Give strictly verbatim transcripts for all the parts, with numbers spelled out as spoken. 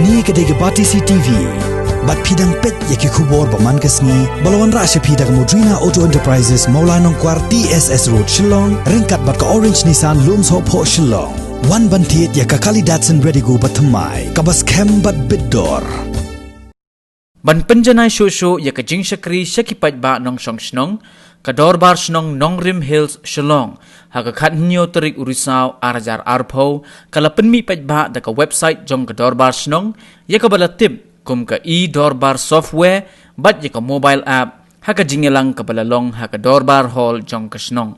Kane ka dei ka Batesi T V. Bad phi dang peit ïa ki khubor ba man ka sngi ba la wanrah sha phi da ka Modrina Auto Enterprises, Mawlai Nongkwar, T S S Road, Shillong, ryngkat bad ka Orange Nissan, Lumsohphoh, Shillong. Wan ban thied ïa ka Kali Datsun Redigo ba thymmai, kaba skhem bad bit dor. Ban pynjanai shuh shuh ïa ka jingshakri sha ki paidbah nongshong shnong, ka Dorbar Shnong Nongrim Hills, Shillong, ha ka khathynñiew tarik u Risaw ar hajar arphew, ka la pynmih paidbah da ka website jong ka Dorbar Shnong, ïa kaba la tip kum ka e-Dorbar software, bad ïa ka mobile app, ha ka jingïalang kaba la long ha ka Dorbar Hall jong ka shnong.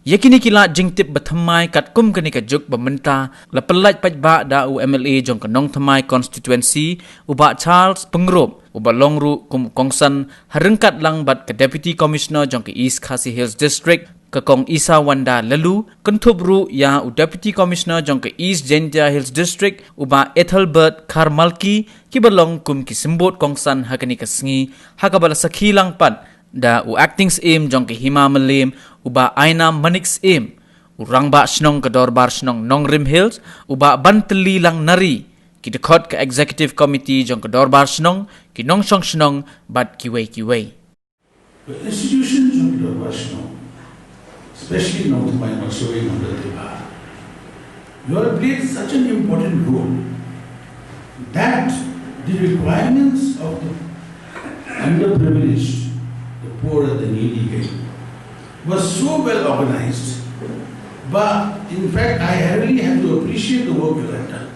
Ïa kine ki lad jingtip ba thymmai katkum kane ka juk ba mynta la pyllait paidbah da u M L A jong ka Nongthymmai Constituency, u Bah Charles Pyngrope, uba long ruh kum u kongsan ha ryngkat lang bad ka Deputy Commissioner jong ka East Khasi Hills District, ka Kong Isawanda Laloo, kynthup ruh ïa u Deputy Commissioner jong ka East Jaintia Hills District, u Bah Ethelbert Kharmalki, kiba long kum ki symbud kongsan ha kane ka sngi, ha kaba la sakhi lang pat da u Acting Syiem jong ka Hima Mylliem, u Bah Ainam Manik Syiem, u Rangbah Shnong ka Dorbar Shnong Nongrim Hills, u Bah Bantylli Langnari, ki dkhot ka Executive Committee jong ka Dorbar Shnong, ki nongshong shnong bad kiwei kiwei. The institutions of Dorbar Shnong, especially Nongthymmai Matsuri Mandal Tibar, you have played such an important role that the requirements of the underprivileged, the poor and the needy, were so well organized. But in fact, I really have to appreciate the work you have done.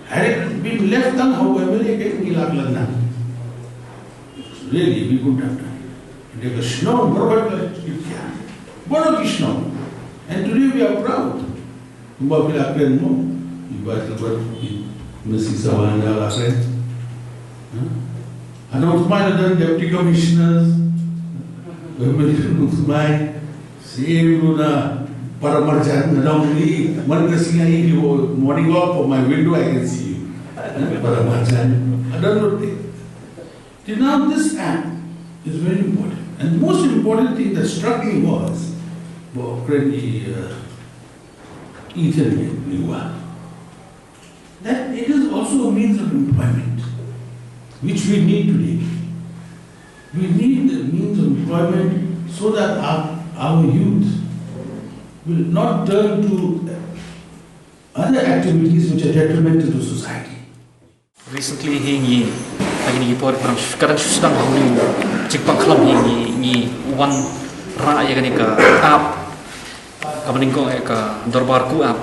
Had it been left, then how M L A can be like that? Really, we couldn't have done it. They were snow, nobody was, you can't. What a snow. And today we are proud. Kumba phi la kren mo, i Bah Gilbert, i Miss Isawanda la kren. Huh? Nongthymmai la don deputy commissioners, Nongthymmai, same ruh na Paramarjan, na dong ni, man ka singa i, you morning walk from my window, I can see you. Huh? Paramarjan. I don't know. Till now, this act is very important. And the most important thing that struck me was, Bah Kren i, uh, Ethan Liwa, that it is also a means of employment, which we need today. We need the means of employment so that our, our youth will not turn to other activities which are detrimental to society. Recently hi ngi, ha kine ki por ka dang shu sdang ha une u jingpang khlam hi ngi, ngi wanrah ïa kane ka app, kaba nyngkong ïa ka Dorbar Ku app.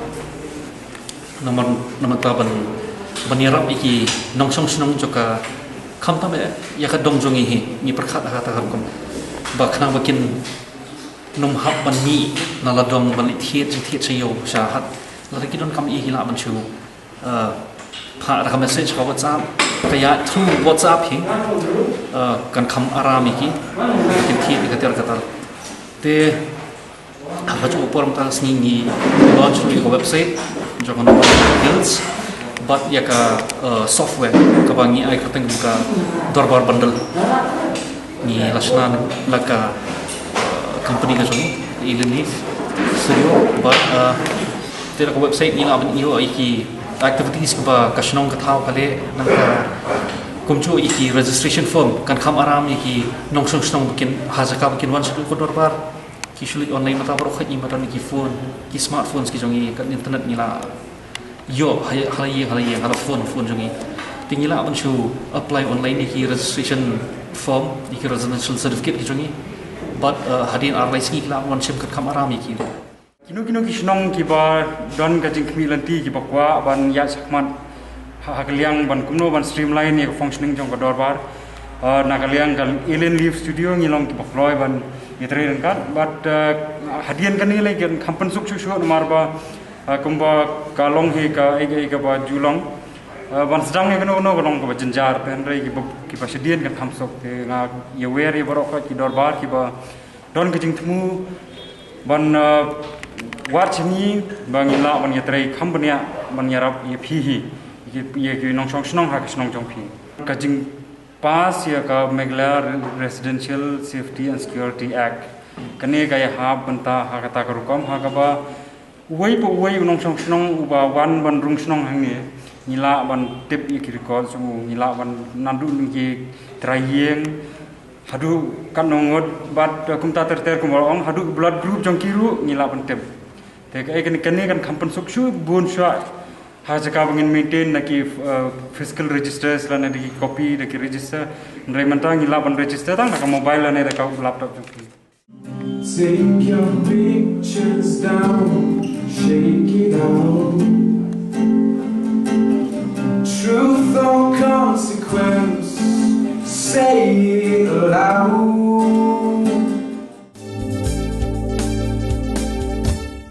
Namar, namar ta ban, ban ïarap ïa ki nongshong shnong jong ka, khamtam ïa ka dong jong ngi hi, ngi pyrkhat ha kata ka rukom ba khnang ba kin nym hap ban mih na la dong ban leit thied jingthied sha ïew sha hat. Lada ki donkam ïa ki lah ban shu, uh, phah da ka message ka WhatsApp, ka ïa through WhatsApp hi, uh, kan kham aram ïa ki, kin thied ïa ka tiar ka tar. Te ha kajuh ka por mynta ka sngi ngi launch ruh ïa ka website jong ka Nongrim Hills bad ïa ka, uh, software kaba ngi ai kyrteng ka Dorbar Bundle. Ngi la shna na ka, uh, company ka jong ngi, Alien Leaf Studio, bad, uh, te na ka website ngi lah ban ïoh ïa ki activities kaba ka shnong ka thaw ka leh, nangta kumjuh ïa ki registration form, kan kham aram ïa ki nongshong shnong ba kin, ha jaka ba kin wan sha ka dorbar. Ki shu leit online mynta baroh khoit ngi mynta ki phone, ki smartphones ki jong ngi, ka internet ngi la ïoh ha, ha la ïing, ha la ïing, ha la phone, phone jong ngi. Te ngi lah ban shu apply online ïa ki registration form, ïa ki residential certificate ki jong ngi. Bad, uh, hadien ar lai sngi ki lah ban shim kat kham aram ïa ki. Kino kino ki shnong kiba don ka jingkhmih lynti kiba kwah ban ïaid shakhmat ha, ha ka liang ban kumno ban streamline ïa ka functioning jong ka dorbar. Uh, na ka liang ka Alien Leaf Studio ngi long kiba kloi ban ïatrei ryngkat. Bad, uh, hadien kane lei kan kham pynsuk shuh shuh namar ba, uh, kumba ka long hi ka, ïa ka, ïa kaba ju long. Uh, ban sdang ïa kano kano ka long kaba jynjar, te hynrei kiba, kiba shadien kan kham suk, te nga ïawer ïa baroh ka ki dorbar kiba don ka jingthmu ban, uh, wad sha ngi ba ngin lah ban ïatrei kham bniah ban ïarap ïa phi hi, ïa ki, ïa ki nongshong shnong ha ka shnong jong phi. Ka jingpass ïa ka Meghalaya Residential Safety and Security Act, kane ka ïahap bynta ha kata ka rukom ha kaba uwei pa uwei u nongshong shnong uba wan ban rung shnong hangne, Ngi lah ban tip ïa ki record jong u, ngi lah ban naduh na ki trai ïing haduh katno ngut bad, eh, kumta ter ter kumba ong, haduh blood group jong ki ruh ngi lah ban tip. Te kaei kane, kane kan kham pynsuk shuh bun shuh ha jaka ba ngin maintain da ki, eh, fiscal registers lane da ki copy da ki register. Hynrei mynta ngi lah ban register tang da ka mobile lane da ka laptop jong ki. Take your pictures down, shake it out. Truth or consequence, say it loud.